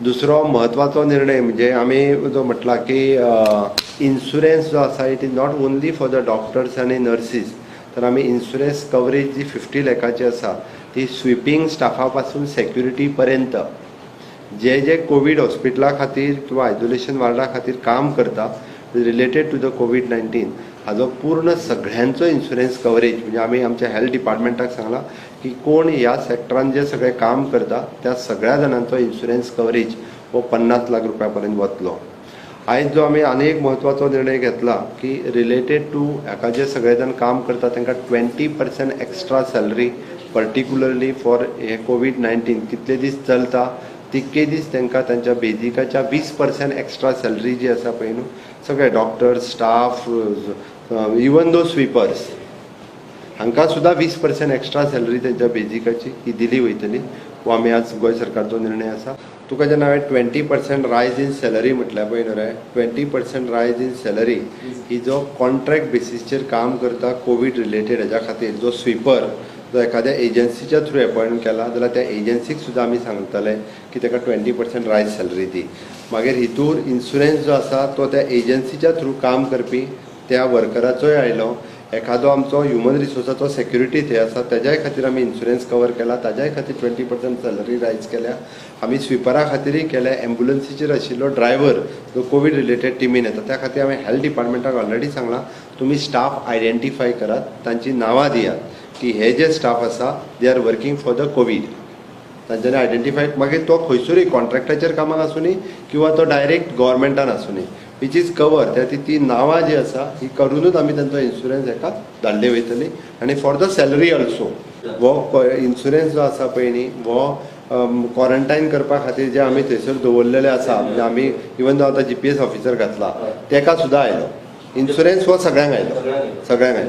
दुसरो म्हत्वाचो निर्णय म्हणजे आमी जो म्हटला की इन्शुरन्स जो आसा, it is not only for the doctors आनी नर्सीस, तर आमी इन्शुरन्स कवरेज जी 50 लॅकाची आसा, ती स्विपींग स्टाफा पासून सेक्युरिटी पर्यंत जे जे कोवीड हॉस्पिटला खातीर किंवा आयसोलेशन वार्डा खातीर काम करता related to the COVID-19, हाजो पूर्ण सगळ्यांचो इन्शुरन्स कवरेज. म्हणजे आमी आमच्या हेल्थ डिपार्टमेंटाक सांगलां की कोण ह्या सेक्टरान जे सगळे काम करता, त्या सगळ्या जाणांचो इन्शुरन्स कवरेज हो 50 लाख रुपया पर्यंत वतलो. आयज जो आमी आनी एक म्हत्वाचो निर्णय घेतला की रिलेटेड टू हाका जे सगळे जाण काम करता, तांकां 20% extra salary, particularly for हे कोवीड-19 कितले दीस चलता तितके दीस तांकां तांच्या बेजिकाच्या 20% एक्स्ट्रा सॅलरी जी आसा पळय न्हू, सगळे doctors, staff, even though sweepers, हांकां सुद्दां 20% एक्स्ट्रा सॅलरी तेंच्या बेजिकाची ही दिली वयतली. हो आमी आज गोंय सरकारचो निर्णय आसा. तुका जेन्ना हांवें 20% रायज इन सॅलरी म्हटल्यार पळय न्हू रे, 20% रायज इन सॅलरी ही जो कॉन्ट्रॅक्ट बेसीसचेर काम करता कोवीड रिलेटेड हेज्या खातीर, जो स्विपर जो एखाद्या एजन्सीच्या थ्रू एपॉयंट केला जाल्यार त्या एजन्सीक सुद्दां आमी सांगतले की ताका 20% रायज सॅलरी दी. मागीर हितूर इन्शुरन्स जो आसा, तो त्या एजन्सीच्या थ्रू काम करपी त्या वर्कराचोय आयलो. एखादो आमचो ह्युमन रिसोर्साचो सेक्युरिटी थंय आसा, तेज्याय खातीर आमी इन्शुरन्स कवर केला, ताज्याय खातीर 20% सॅलरी रायज केल्या. आमी स्विपरा खातीरय केल्या. एम्बुलन्सीचेर आशिल्लो ड्रायव्हर जो कोवीड रिलेटेड टिमीन येता, त्या खातीर हांवें हेल्थ डिपार्टमेंटाक ऑलरेडी सांगलां, तुमी स्टाफ आयडेंटिफाय करात, तांची नांवां दियात की हे जे स्टाफ आसा, they are working for the COVID. तांच्यांनी आयडेंटिफाय, मागीर तो खंयसरूय कॉन्ट्रॅक्टाचेर कामाक आसुनी किंवा तो डायरेक्ट गव्हर्मेंटान आसुनी, which is cover, त्या ती नांवां जी आसा ही करुनूच आमी तांचो इन्शुरन्स हेका धाडले वयतली. आनी फॉर the salary also, हो इन्शुरन्स जो आसा पळय न्ही, हो क्वॉरंटायन करपा खातीर जे आमी थंयसर दवरलेले आसा, म्हणजे आमी इवन दो आतां जीपीएस ऑफिसर घातला, तेका सुद्दां आयलो इन्शुरन्स. हो सगळ्यांक आयलो. सगळ्यांक. सगळ्यांक आयलो.